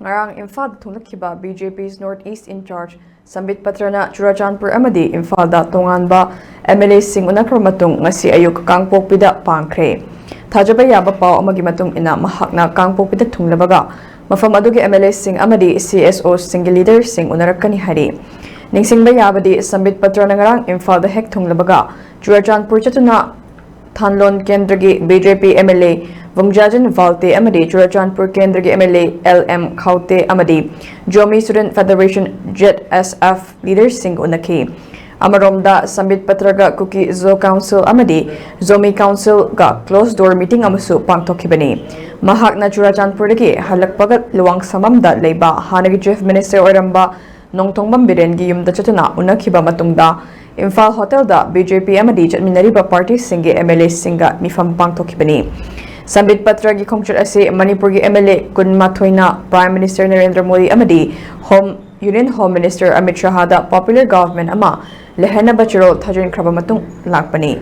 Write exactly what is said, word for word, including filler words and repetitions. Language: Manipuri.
ꯉꯔꯥꯡ ꯏꯝꯐꯥꯜꯗ ꯊꯨꯡꯂꯈꯤꯕ B J P's North East in charge ꯁꯝꯕꯤꯠ ꯄꯇ꯭ꯔꯅ Churachandpur ꯑꯃꯗꯤ ꯏꯝꯐꯥꯜꯗ ꯇꯣꯉꯥꯟꯕ M L Aꯁꯤꯡ ꯎꯅꯈ꯭ꯔꯕ ꯃꯇꯨꯡ ꯉꯁꯤ ꯑꯌꯨꯛ ꯀꯥꯡꯄꯣꯛꯄꯤꯗ ꯄꯥꯡꯈ꯭ꯔꯦ꯫ ꯊꯥꯖꯕ ꯌꯥꯕ ꯄꯥꯎ ꯑꯃꯒꯤ ꯃꯇꯨꯡ ꯏꯟꯅ ꯃꯍꯥꯛꯅ ꯀꯥꯡꯄꯣꯛꯄꯤꯗ ꯊꯨꯡꯂꯕꯒ ꯃꯐꯝ ꯑꯗꯨꯒꯤ M L Aꯁꯤꯡ ꯑꯃꯗꯤ C S Oꯁꯤꯡꯒꯤ leaderꯁꯤꯡ ꯎꯅꯔꯛꯀꯅꯤ ꯍꯥꯏꯔꯤ꯫ ꯅꯤꯡꯁꯤꯡꯕ ꯌꯥꯕꯗꯤ ꯁꯝꯕꯤꯠ ꯄꯇ꯭ꯔꯅ ꯉꯔꯥꯡ ꯏꯝꯐꯥꯜꯗ ꯍꯦꯛ ꯊꯨꯡꯂꯕꯒ ꯆꯨꯔꯥꯆꯥꯟꯄꯨꯔ ꯆꯠꯇꯨꯅ ꯊꯥꯟꯂꯣꯟ ꯀꯦꯟꯗ꯭ꯔꯒꯤ B J P M L A ꯚꯨꯡꯖꯥꯖꯟ ꯚꯥꯜꯇꯦ ꯑꯃꯗꯤ ꯆꯨꯔꯥꯆꯥꯟꯄꯨꯔ ꯀꯦꯟꯗ꯭ꯔꯒꯤ M L A L M ꯈꯥꯎꯇꯦ ꯑꯃꯗꯤ Zomi Student Federation Z S F leaderꯁꯤꯡ ꯎꯅꯈꯤ꯫ ꯑꯃꯔꯣꯝꯗ ꯁꯝꯕꯤꯠ ꯄꯇ꯭ꯔꯒ ꯀꯨꯀꯤ ꯖꯣ ꯀꯥꯎꯟꯁꯤꯜ ꯑꯃꯗꯤ ꯖꯣꯃꯤ ꯀꯥꯎꯟꯁꯤꯜꯒ closed door meeting ꯑꯃꯁꯨ ꯄꯥꯡꯊꯣꯛꯈꯤꯕꯅꯤ꯫ ꯃꯍꯥꯛꯅ ꯆꯨꯔꯥꯆꯥꯟꯄꯨꯔꯗꯒꯤ ꯍꯜꯂꯛꯄꯒ ꯂꯨꯋꯥꯡꯁꯝꯕꯝꯗ ꯂꯩꯕ ꯍꯥꯟꯅꯒꯤ Chief Minister ꯑꯣꯏꯔꯝꯕ ꯅꯣꯡꯊꯣꯡꯕꯝ ꯕꯤꯔꯦꯟꯒꯤ ꯌꯨꯝꯗ ꯆꯠꯇꯨꯅ ꯎꯅꯈꯤꯕ ꯃꯇꯨꯡꯗ ꯏꯝꯐꯥꯜ ꯍꯣꯇꯦꯜꯗ B J P ꯑꯃꯗꯤ ꯆꯠꯃꯤꯟꯅꯔꯤꯕ ꯄꯥꯔꯇꯤꯁꯤꯡꯒꯤ M L Aꯁꯤꯡꯒ ꯃꯤꯐꯝ ꯄꯥꯡꯊꯣꯛꯈꯤꯕꯅꯤ꯫ ꯁꯝꯕꯤꯠ ꯄꯇ꯭ꯔꯒꯤ ꯈꯣꯡꯆꯠ ꯑꯁꯤ ꯃꯅꯤꯄꯨꯔꯒꯤ M L A ꯀꯨꯟꯃꯥꯊꯣꯏꯅ Prime Minister Narendra Modi ꯑꯃꯗꯤ Home Union Home Minister Amit ꯁꯍꯥꯗ popular government ꯑꯃ ꯂꯩꯍꯟꯅꯕ ꯆꯦꯔꯣꯜ ꯊꯥꯖꯤꯟꯈ꯭ꯔꯕ ꯃꯇꯨꯡ ꯂꯥꯛꯄꯅꯤ꯫